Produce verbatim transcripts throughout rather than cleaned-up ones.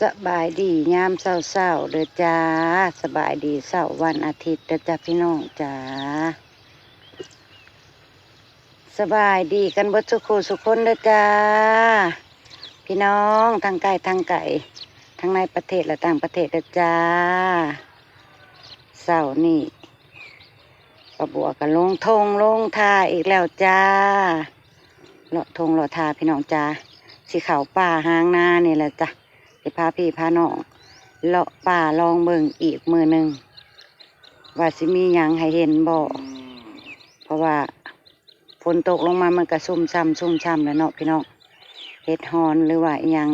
สบายดียามเช้าๆเด้อจ้า สบายดีเช้าวันอาทิตย์เด้อจ้าพี่น้องจ้า สบายดีกันเบิดสุขสุขคนเด้อจ้า พี่น้องทั้งใกล้ทั้งไกล ทั้งในประเทศและต่างประเทศเด้อจ้า เช้านี้ป้าบัวก็ลงท่งลงท่าอีกแล้วจ้า เลาะท่งเลาะท่าพี่น้องจ้า สิเข้าป่าหางนานี่แหละจ้ะ สิพาพี่พาน้องเลาะป่าลองเบิ่งอีกมื้อหนึ่ง ว่าสิมีหยังให้เห็นบ่ เพราะว่าฝนตกลงมามันก็ซุ่มซ่ำซุ่มซ่ำแหละเนาะพี่น้อง เห็ดฮอนหรือว่าอิหยัง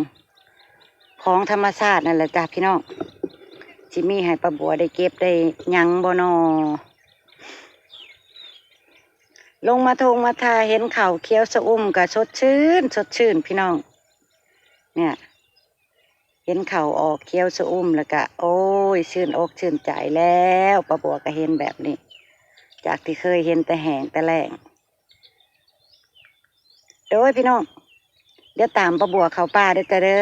ของธรรมชาตินั่นแหละจ้ะพี่น้อง สิมีให้ป้าบัวได้เก็บได้หยังบ่นอ ลงมาท่งมาท่าเห็นข้าวเขียวชอุ่มก็สดชื่น สดชื่นพี่น้อง เนี่ย เห็นข้าวออกเขียวชอุ่มแล้วก็ โอ้ย ชื่นอกชื่นใจแล้ว ป้าบัวก็เห็นแบบนี้ จากที่เคยเห็นแต่แห้งแต่แล้ง โดยพี่น้อง เดี๋ยวตามป้าบัวเข้าป่าเด้อจ้าเด้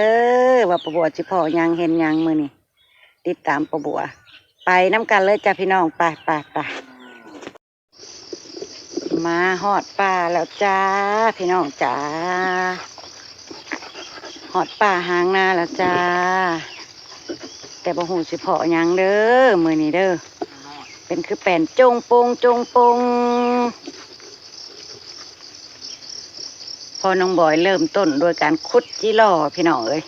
อ ว่าป้าบัวสิพ้อหยังเห็นหยังมื้อนี้ ติดตามป้าบัว ไปนำกันเลยจ้ะพี่น้อง ไปไปไป มาฮอดป่าแล้วจ้า พี่น้องจ้า ฮอดป่าหางนาแล้วจ้า แต่บ่ฮู้สิพ้อหยังเด้อมื้อนี้เด้อ เป็นคือแป้นจงปงจงปง พ่อน้องบอยเริ่มต้นโดยการขุดจิหล่อพี่น้องเอ้ย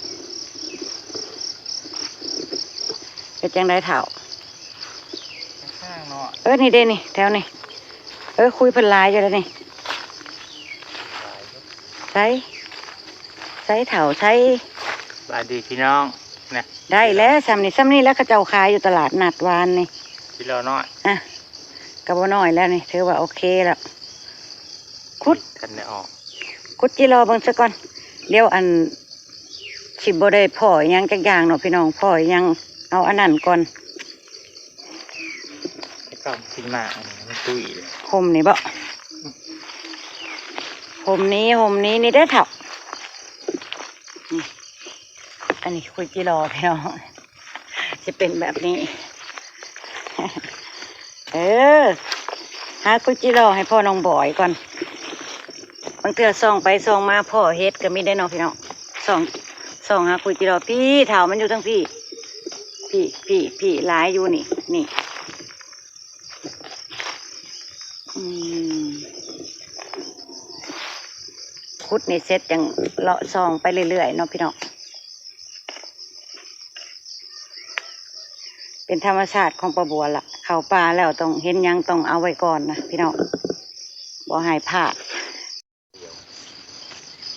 เป็นจังได๋เฒ่า ข้างเนาะ เออ นี่เด้นี่ แถวนี่ เออ คุยเพิ่นหลายอยู่แล้วนี่ ใส่ ใส่เฒ่า ใส่ สบายดีพี่น้อง นะ ได้แล้ว ส่ำนี่ ส่ำนี่แล้วเขาเจ้าขายอยู่ตลาดนัดวานนี่ จิหล่อน้อย อ่ะ ก็บ่น้อยแล้วนี่ ถือว่าโอเคแล้ว ขุด ทันได้ออก ขุดจิหล่อเบิ่งซะก่อน เดี๋ยวอัน สิบ่ได้พ้อหยังจักอย่างเนาะพี่น้อง พ้อหยัง เอาอันนั้นก่อน แล้วก็กินหมากอันนี้มันตุ้ยเลย ห่มนี่บ่ ห่มนี้ ห่มนี้ นี่เด้อเฒ่า นี่ อันนี้ขุดจิหล่อพี่น้อง สิเป็นแบบนี้ เออ หาขุดจิหล่อให้พ่อน้องบอยก่อน บางเทื่อส่องไปส่องมาพ้อเห็ดก็มีได้เนาะพี่น้อง ส่อง ส่องหาขุดจิหล่อ พี่เฒ่ามันอยู่ทั้งพี่ พี่ พี่ พี่ หลายอยู่นี่ นี่ อืม ขุดนี่เสร็จจั่งเลาะส่องไปเรื่อยๆเนาะพี่น้อง เป็นธรรมชาติของป้าบัวล่ะ เข้าป่าแล้วต้องเห็นหยังต้องเอาไว้ก่อนนะพี่น้อง บ่ให้พลาด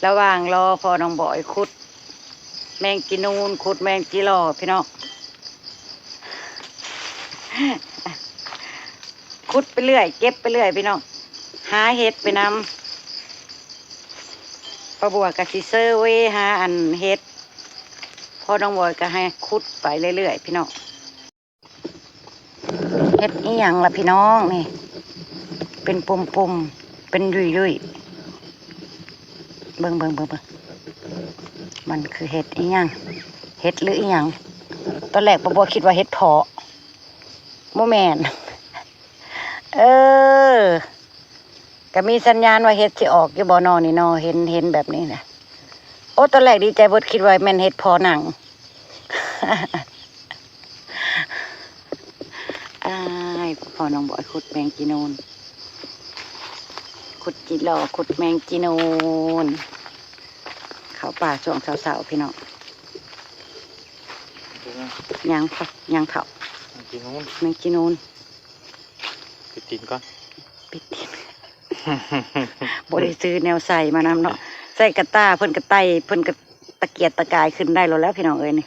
ระหว่างรอพ่อน้องบอยขุดแมงจีนูน ขุดแมงจีหล่อพี่น้อง ขุดไปเรื่อย เก็บไปเรื่อยพี่น้อง หาเห็ดไปนำ ป้าบัวก็สิเซอร์เวย์หาอันเห็ด พ่อน้องบอยก็ให้ขุดไปเรื่อยๆพี่น้อง เห็ดอีหยังล่ะพี่น้องนี่ เป็นปุ่มๆ เป็นยุ่ยๆ เบิ่ง เบิ่ง เบิ่ง เบิ่ง มันคือเห็ดอีหยัง เห็ดหรืออีหยัง ตอนแรกป้าบัวคิดว่าเห็ดเพาะ บ่แม่น เออ ก็มีสัญญาณว่าเห็ดสิออกอยู่บ่นอนี่นอ เห็น เห็นแบบนี้นะ โอ้ ตอนแรกดีใจเบิด คิดว่าแม่นเห็ดเพาะหนัง อ้าย พ่อน้องบอยขุดแมงจีนูน ขุดจิหล่อ ขุดแมงจีนูน เข้าป่าช่วงเช้าๆพี่น้อง ยังค่ะ ยังเฒ่า แมงจีนูน แมงจีนูน ปิดตีนก่อน ปิดตีน บ่ได้ซื้อแนวใส่มานำเนาะ ใส่กะตา เพิ่นกะไต่ เพิ่นกะตะเกียกตะกายขึ้นได้แล้ว แล้วพี่น้องเอ้ยนี่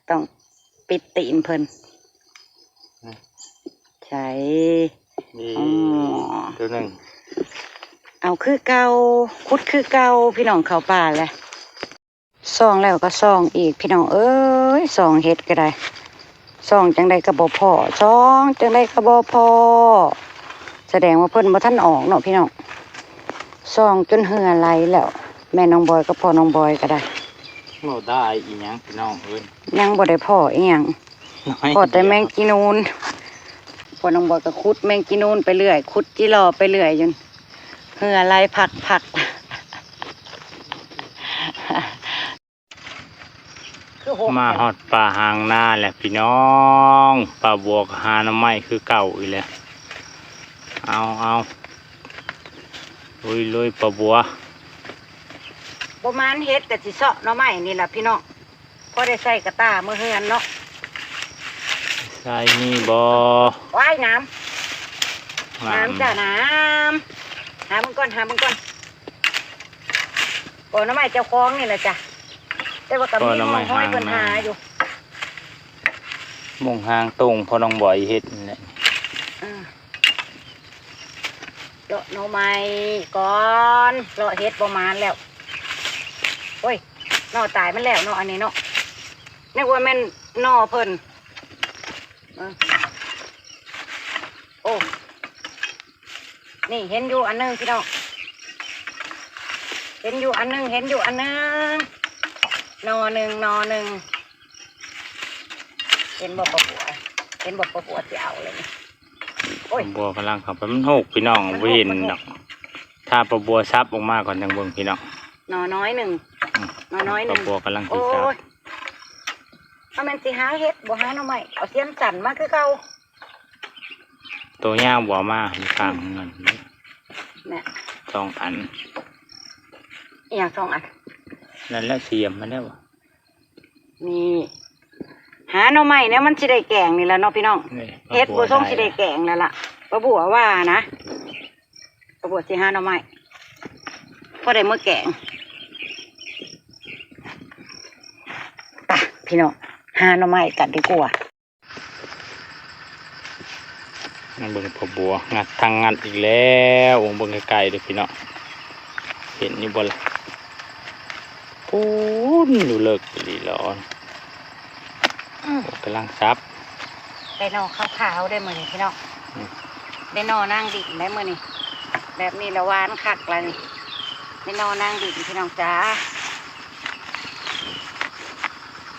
ต้องปิดตีนเพิ่น อืม ใช่ นี่ อ๋อ ตัวหนึ่ง เอาคือเก่า ขุดคือเก่า พี่น้องเข้าป่าแหละ ส่องแล้วก็ส่องอีกพี่น้องเอ้ย ส่องเห็ดก็ได้ ส่องจั่งใดก็บ่พ้อ ส่องจั่งใดก็บ่พ้อ แสดงว่าเพิ่นบ่ทันออกเนาะพี่น้อง ส่องจนเหงื่อไหลแล้ว แม่น้องบอยกับพ่อน้องบอยก็ได้ บ่ได้อีหยังพี่น้องเอ้ย ยังบ่ได้พ้ออีหยัง น้อย พ้อแต่ เดียว แมงจีนูน พ่อน้องบอยก็ขุดแมงจีนูนไปเรื่อย ขุดจิหล่อไปเรื่อยอยู่ เหงื่อไหลพักๆ คือหก มาฮอดป่าหางนาแล้วพี่น้อง ป้าบัวก็หาหน่อไม้คือเก่าอีกแล้ว เอา เอา ลุย ลุย ป้าบัว บ่หมานเฮ็ดก็สิเซาะหน่อไม้นี่ล่ะพี่น้อง พอได้ใส่กระต่ามื้อเฮือนเนาะ ใส่นี่บ่ ว้าย น้ำ น้ำ น้ำจ้ะ น้ำ หามึงก่อน หามึงก่อน บ่อหน่อไม้เจ้าของนี่แหละจ้ะ แต่ว่าก็มี บ่อหน่อไม้ ห้องห้อยเพิ่น หา หาอยู่ มงหางตรงพ่อน้องบอยเฮ็ดนี่แหละ อ่า เลาะหน่อไม้ก่อน เลาะเห็ดบ่หมานแล้ว โอ้ย หน่อตายมันแล้วเนาะ อันนี้เนาะ นึกว่าแม่นหน่อเพิ่น เออ โอ้ นี่เห็นอยู่อันหนึ่งพี่น้อง เห็นอยู่อันหนึ่ง เห็นอยู่อันหนึ่ง หน่อหนึ่ง หน่อหนึ่ง เห็นบ่ป้าบัว เห็นบ่ป้าบัวสิเอาเลยนี่ โอ้ย ป้าบัวกำลังเข้าไป มันหกพี่น้อง มันหก บ่เห็น มันหก ดอก ถ้าป้าบัวซับออกมาก่อนจั่งเบิ่งพี่น้อง หน่อน้อยหนึ่ง อืม หน่อน้อยหนึ่ง ป้าบัวกำลังสิซับ โอ้ย เอาแม่นสิหาเห็ด บ่หาหน่อไม้ เอาเสียมสั้นมาคือเก่า ตัวยาวบ่มาอยู่ข้างเงิน แม่ สองอัน อีหยังสองอัน นั่นแหละเสียมมาแล้ว นี่ หาหน่อไม้เนี่ยมันสิได้แกงนี่แหละเนาะพี่น้อง นี่ เห็ดบ่ทรงสิได้แกงแล้วล่ะ ป้าบัวว่านะ ป้าบัวสิหาหน่อไม้ พอได้มื้อแกง ไปพี่น้อง หาหน่อไม้กันดีกว่า มาเบิ่งป้าบัว งัดทางงัดอีกแล้ว เบิ่งไกลๆเด้อพี่น้อง เห็นอยู่บ่ล่ะ ปู๊นอยู่เลิกอีหลีหรอ อืม กำลังซับ ได้หน่อขาวๆได้มื้อนี้พี่น้อง อืม ได้หน่อนางดินได้มื้อนี้ แบบนี้ละหวานคักละนี่ ได้หน่อนางดินพี่น้องจ๋า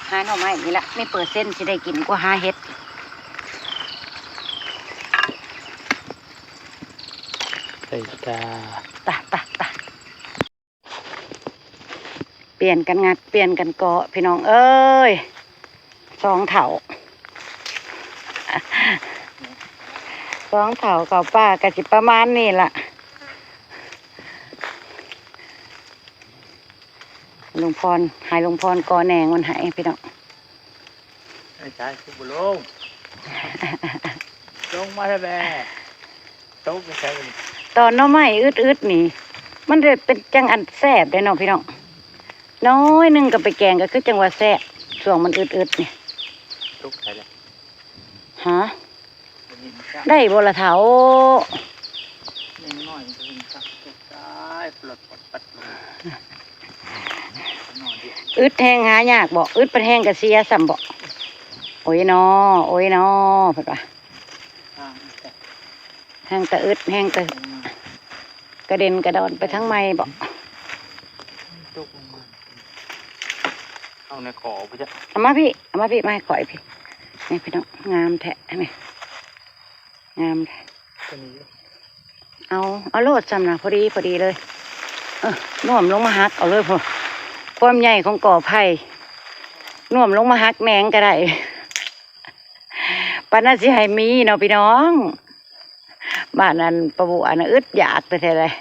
หาหน่อไม้นี่ละ มีเปอร์เซ็นต์สิได้กินกว่าหาเห็ด ไปจ้า ไป ไป ไป เปลี่ยนกันงัด เปลี่ยนกันเกาะ พี่น้องเอ้ย สองเฒ่า สองเฒ่าเข้าป่าก็สิประมาณนี้ล่ะ ลุงพร ให้ลุงพรก่อแหนงมันให้พี่น้อง ไอ้ชายคือบ่ลง ลงมาแล้วแม่ ตกไปใส่ ตอนหน่อไม้อึดๆนี่ มันจะเป็นจังอันแซ่บเด้เนาะพี่น้อง น้อยหนึ่งก็ไปแกงก็คือจังว่าแซ่บ ช่วงมันอึดๆนี่ ตกใส่แล้ว ฮะ ได้บ่ล่ะเฒ่า ยังน้อยมันก็เป็นสักตายปลดปัดลง อึดแฮงหายากบ่ อึดปานแฮงก็เสียซ้ำบ่ โอ้ยน้อ โอ้ยน้อ เพิ่นว่า แฮงแต่อึด แฮงแต่กระเด็นกระดอนไปทางใหม่บ่ ตกลงมา เอาในขอไปจ้ะ เอามาพี่ เอามาพี่ มาให้ข่อยพี่ นี่พี่น้อง งามแท้นี่ งามแท้ ตัวนี้ เอา เอาโลดซ้ำนะ พอดี พอดีเลย เออ น่วมลงมาหักเอาเลยพอ ความใหญ่ของกอไผ่ น่วมลงมาหักแหนงก็ได้ ปานนั้นสิให้มีเนาะพี่น้อง บ้านนั้นป้าบัวนะอึดอยากแต่แท้เลย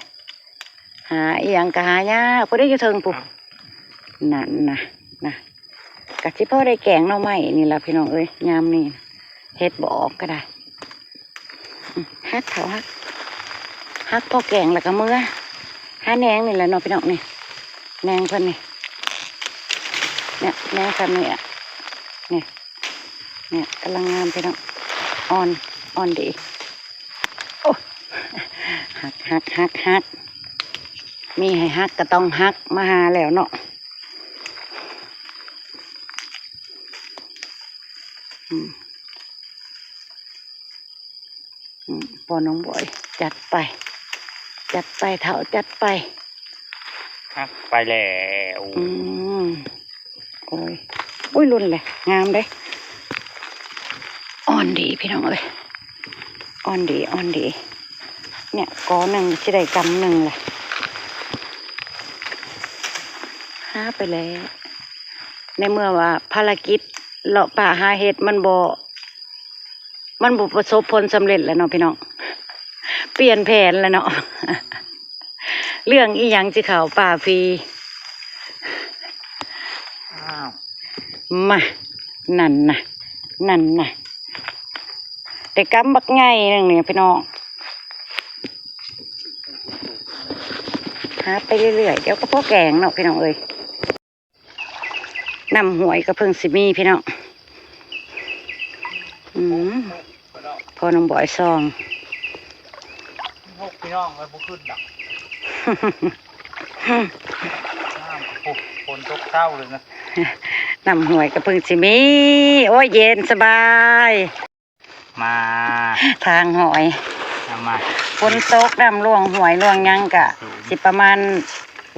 หาอีหยังก็หายาก พอได้อยู่เทิงปุ๊บ นั่นนะ นะ กะสิพอได้แกงหน่อไม้นี่ล่ะพี่น้องเอ้ย ยามนี้ เฮ็ดบ่ออกก็ได้ อืม หักเฒ่าหัก หักพอแกงแล้วก็เมือ หาแหนงนี่แหละเนาะพี่น้องนี่ แหนงเพิ่นนี่ เนี่ย แหนงซ้ำนี่อะ เนี่ย เนี่ย กำลังงามพี่น้อง อ่อน อ่อนดี โอ้ หัก หัก หัก หัก มีให้หักก็ต้องหัก มาหาแล้วเนาะ อืม อืม ป้อน้องบอย จัดไป จัดไปเฒ่า จัดไป หักไปแล้ว อืม โอ้ย อุ้ย รุ่นเลย งามเด้ อ่อนดีพี่น้องเอ้ย อ่อนดี อ่อนดี เนี่ย กอหนึ่งสิได้กำหนึ่งเลย หาไปแล้ว ในเมื่อว่าภารกิจเลาะป่าหาเห็ดมันบ่ มันบ่ประสบผลสำเร็จแล้วเนาะพี่น้อง เปลี่ยนแผนแล้วเนาะ เรื่องอีหยังสิเข้าป่าฟรี อ้าว มา นั่นนะ นั่นนะ แต่กำบักใหญ่หนึ่งเนี่ยพี่น้อง หาไปเรื่อยๆ เดี๋ยวก็พอแกงเนาะพี่น้องเอ้ย น้ำห้วยก็เพิ่งสิมีพี่น้อง อืม พ่อน้องบอยซอง พวกพี่น้องเลยบ่ขึ้นดอก น้ำโอ้โหฝนตกเช้าเลยนะ น้ำห้วยก็เพิ่งสิมี โอ้ย เย็นสบาย มา ทางห้อย เอามา ฝนตกน้ำล่วงห้วยล่วงหยังกะ สูง สิประมาณ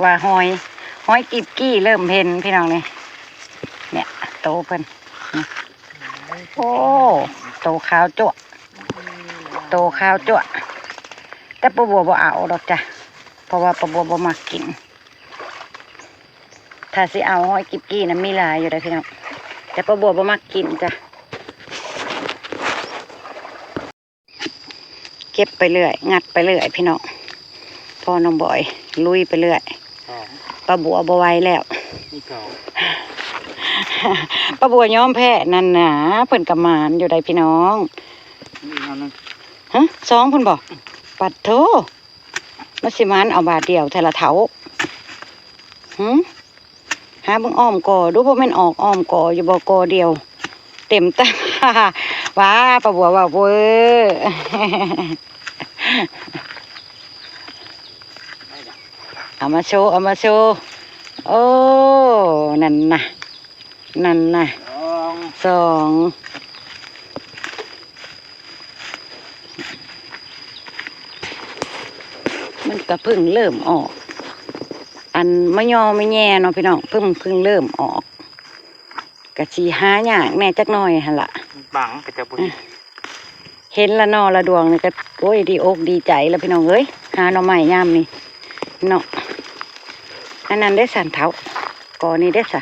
ว่าห้อย ห้อยกิบกี้เริ่มเห็นพี่น้องนี่ เนี่ย โตเพิ่น โอ้ โตขาวจั๊วะ โตขาวจั๊วะ แต่ป้าบัวบ่เอาดอกจ้ะ เพราะว่าป้าบัวบ่มักกิน ถ้าสิเอาห้อยกิบกี้นะมีหลายอยู่เด้อพี่น้อง แต่ป้าบัวบ่มักกินจ้ะ เก็บไปเรื่อย งัดไปเรื่อยพี่น้อง พ่อน้องบอยลุยไปเรื่อย สอง ป้าบัวบ่ไหวแล้ว นี่สอง ป้าบัวยอมแพ้นั่นนะ เพิ่นกะหมานอยู่ได้พี่น้อง นี่อีกอันหนึ่ง ฮะ สองพุ่นบ่ ปัดโธ่ มันสิหมานเอาบาทเดียวแท้ละเฒ่า หึ หาเบิ่งอ้อมกอดู บ่แม่นออกอ้อมกออยู่บ่ กอเดียว เต็มตา ว้า ป้าบัวว่าเว้อ เอามาโชว์ เอามาโชว์ โอ้ นั่นนะ นั่นนะ สอง สอง มันก็เพิ่งเริ่มออก อันมะยอมะแยเนาะพี่น้อง เพิ่ง เพิ่งเริ่มออก กะสิหายากแหน่จักหน่อยหั่นล่ะ บังก็จะบ่เห็น เห็นละหน่อละดวงนี่ก็ โอ้ย ดีอกดีใจแล้วพี่น้องเอ้ย หาหน่อไม้ยามนี้เนาะ อันนั้นเด้สันเฒ่า กอนี่เด้สะ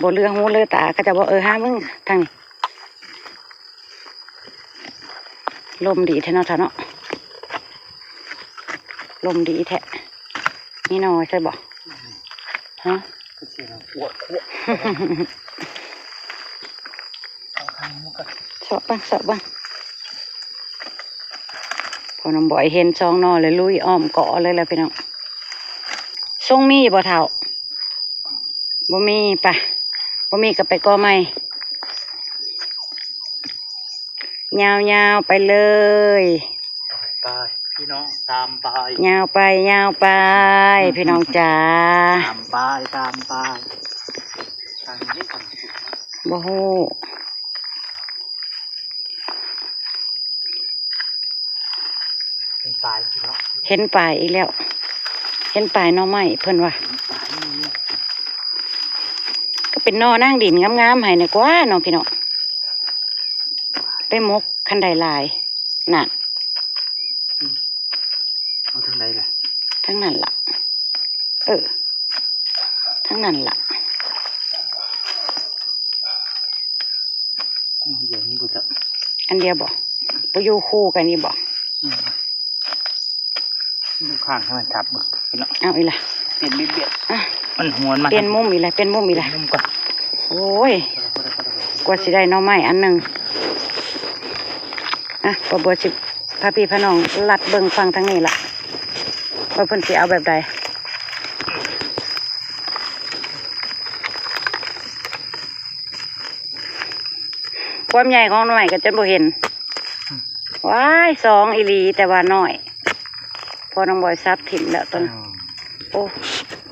บ่เหลือหูเหลือตา เขาเจ้าว่า เออ หามึงทางนี้ ลมดีแท้เนาะเฒ่าเนาะ ลมดีแท้ มีหน่อใส่บ่ ฮะ คือเสียงขวดขวด เอาทางนี้ก่อน เสาะเบิ่ง เสาะเบิ่ง พ่อน้องบอยเห็นสองหน่อเลยลุยอ้อมกอเลยแหละพี่น้อง ทรงมีบ่เฒ่า บ่มี ไป บ่มีก็ไปกอใหม่ ยาวๆ ไปเลย ไป พี่น้องตามไป ยาวไป ยาวไป พี่น้องจ๋า ตามไป ตามไป ทางนี้ก่อน บ่ฮู้ เป็นปลายพี่น้อง เห็นปลายอีกแล้ว เห็นปลายหน่อไม้เพิ่นว่า เป็นปลายนี่ ก็เป็นหน่อนางดินงามๆ ให้นี่กว่าเนาะพี่น้อง ไปหมกคันใดหลาย นั่น เอาทางใดล่ะ ทางนั้นล่ะ เออ ทางนั้นล่ะ เอาเดี๋ยวนี้กูจะ อันเดียวบ่ บ่อยู่คู่กันนี่บ่ อืม ดูข้างให้มันทับเบิ่งพี่น้อง เอาอีกละ เปลี่ยนเบียดๆ อ่ะ มันหวนมา เปลี่ยนมุมอีกละ เปลี่ยนมุมอีกละ เปลี่ยนมุมก่อน โอ้ย กว่าสิได้หน่อไม้อันหนึ่ง อ่ะ ป้าบัวสิพาพี่พาน้องลัดเบิ่งฟังทางนี้ล่ะ ว่าเพิ่นสิเอาแบบใด ความใหญ่ของหน่อไม้ก็จนบ่เห็น ว้าย สองอีหลี แต่ว่าน้อย พอน้องบอยซับถิ่มแล้วต้น อืม โอ้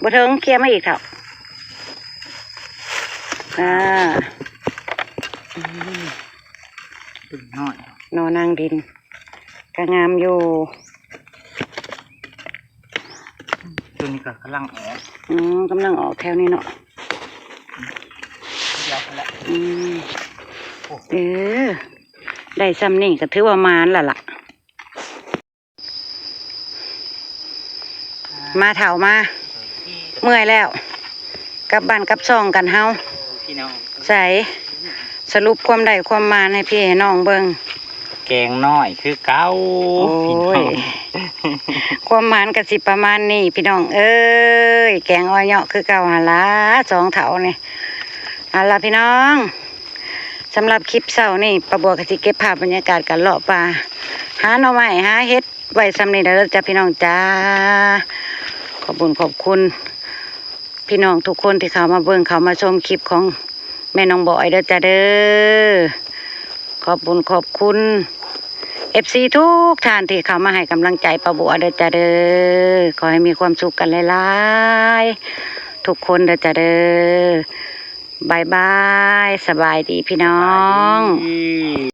บ่เทิง เคลียร์มาอีกเถอะ อ่า อืม เป็นน้อย หน่อนางดิน ก็งามอยู่ ตัวนี้ก็กำลังออก อืมกำลังออกแถวนี้เนาะ เดียวกันละ อืมเออ ได้ซ้ำนี่ก็ถือว่าหมานละล่ะ มาเฒ่ามา เมื่อยแล้ว กลับบ้านกลับช่องกันเฮา พี่น้อง ใส่สรุปความได้ความหมานให้พี่ให้น้องเบิ่ง แกงน้อยคือเก่า โอ้ย พี่น้อง ความหมานก็สิประมาณนี้พี่น้องเอ้ย แกงอ้อยเหยาะคือเก่าหั่นล่ะสองเฒ่านี่หั่นล่ะพี่น้อง สำหรับคลิปเช้านี่ป้าบัวก็สิเก็บภาพบรรยากาศการเลาะป่า หาหน่อไม้หาเห็ดไว้ส่ำนี้เด้อจ้ะพี่น้องจ้า ขอบคุณขอบคุณ พี่น้องทุกคนที่เข้ามาเบิ่งเข้ามาชมคลิปของแม่น้องบอยเด้อจ้ะเด้อ ขอบคุณขอบคุณ เอฟซี ทุกท่านที่เข้ามาให้กำลังใจป้าบัวเด้อจ้ะเด้อ ขอให้มีความสุขกันหลายๆ ทุกคนเด้อจ้ะเด้อ บ๊ายบาย สบายดีพี่น้อง อืม